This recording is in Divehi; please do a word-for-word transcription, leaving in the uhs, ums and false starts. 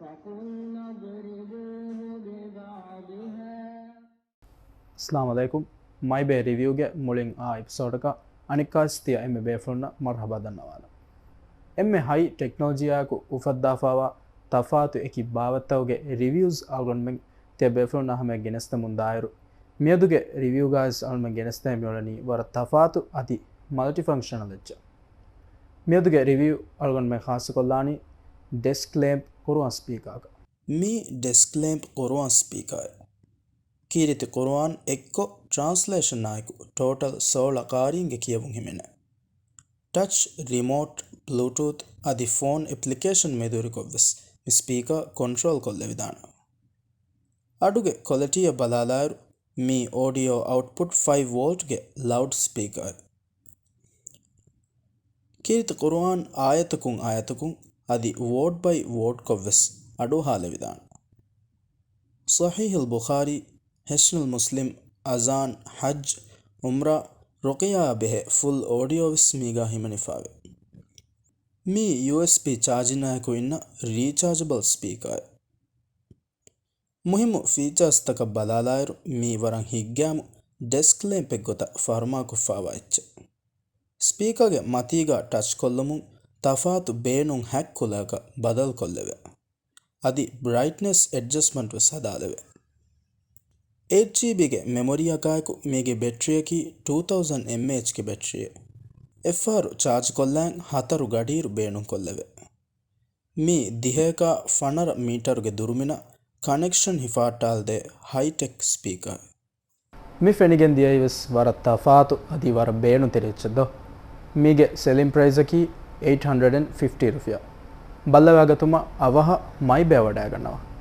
فقلنا اضربوه ببعضها. އައްސަލާމު ޢަލައިކުމް. މައިބޭ ރިވިއުގެ މުޅިން އާ އެޕިސޯޑަކަށް އަނެއްކާވެސް ތިޔަ އެންމެ ބޭފުޅުންނަށް މަރުޙަބާ ދަންނަވާލަން. އެންމެ ހައި ޓެކްނޮލޮޖީއާއެކު އުފައްދާފައިވާ ތަފާތު އެކި ބާވަތްތަކުގެ ރިވިއުސް އަޅުގަނޑުމެން ތިޔަ ބޭފުޅުންނާ ހަމަޔަށް ގެނެސްދެމުން ދާއިރު، މިއަދުގެ ރިވިއުގައިވެސް އަޅުގަނޑުމެން ގެނެސްދޭ މިއުޅެނީ ވަރަށް ތަފާތު އަދި މަލްޓި ފަންކްޝަނަލް އެއްޗެއް. މިއަދުގެ ރިވިއު އަޅުގަނޑުމެން ޚާއްޞަކޮށްލާނީ ޑެސްކް ލޭމްޕް ޤުރުއާން ސްޕީކާގަ. މީ ޑެސްކް ލޭމްޕް ޤުރުއާން ސްޕީކާއެއް. ކީރިތި ޤުރުއާން އެއްކޮށް ޓްރާންސްލޭޝަނާއެކު ޓޯޓަލް ސޯޅަ ޤާރީންގެ ކިޔެވުން ހިމެނޭ. ޓަޗް، ރިމޯޓް، ބްލޫޓޫތު އަދި ފޯން އެޕްލިކޭޝަން މެދުވެރިކޮށްވެސް މި ސްޕީކާ ކޮންޓްރޯލް ކޮށްލެވިދާނެ. އަޑުގެ ކޮލިޓީއަށް ބަލާލާއިރު، މީ އޯޑިއޯ އައުޓްޕުޓް ފައިވް ވޯލްޓްގެ ލައުޑް ސްޕީކާއެއް. ކީރިތި ޤުރުއާން އާޔަތަކުން އާޔަތަކުން އަދި ވޯޑް ބައި ވޯޑް ކޮށްވެސް އަޑުއަހާލެވިދާނެ. ޞަޙީޙުލް ބުޚާރީ، ޙިޞްނުލް މުސްލިމް، އަޒާން، ޙައްޖް، ޢުމްރާ، ރުޤިޔާއާ ބެހޭ ފުލް އޯޑިއޯވެސް މީގާ ހިމެނިފައިވޭ. މީ ޔޫއެސްބީ ޗާޖިންއާއެކު އިންނަ ރީޗާޖަބަލް ސްޕީކާއެއް. މުހިއްމު ފީޗާސްތަކަށް ބަލާލާއިރު، މީ ވަރަށް ހިތްގައިމު ޑެސްކް ލޭމްޕެއް ގޮތަށް ފަރުމާކޮށްފައިވާ އެއްޗެއް. ސްޕީކާގެ މަތީގާ ޓަޗްކޮށްލުމުން ތަފާތު ބޭނުން ހަތް ކުލައަކަށް ބަދަލުކޮށްލެވޭ. އަދި ބްރައިޓްނެސް އެޑްޖަސްޓްމަންޓް ވެސް ހަދާލެވޭ. އެއިޓް ޖީބީގެ މެމޮރީއަކާއެކު މީގެ ބެޓްރީއަކީ ޓޫ ތައުޒަން އެމްއޭއެޗްގެ ބެޓްރީއެއް. އެއްފަހަރު ޗާޖްކޮށްލާން ހަތަރު ގަޑިއިރު ބޭނުންކޮށްލެވޭ. މީ ދިހައެކާ ފަނަރަ މީޓަރުގެ ދުރުމިނަށް ކަނެކްޝަން ހިފަހައްޓާލަދޭ ހައިޓެކް ސްޕީކާ. މި ފެނިގެން ދިޔައީވެސް ވަރަށް ތަފާތު އަދި ވަރަށް ބޭނުންތެރި އެއްޗެއް ދޯ؟ މީގެ ސެލިން ޕްރައިސަކީ އެއިޓް ހަންޑްރެޑް އެންޑް ފިފްޓީ ރުފިޔާ. ބައްލަވާގަތުމަށް އަވަހަށް މައިބޭ ވަޑައިގަންނަވާ.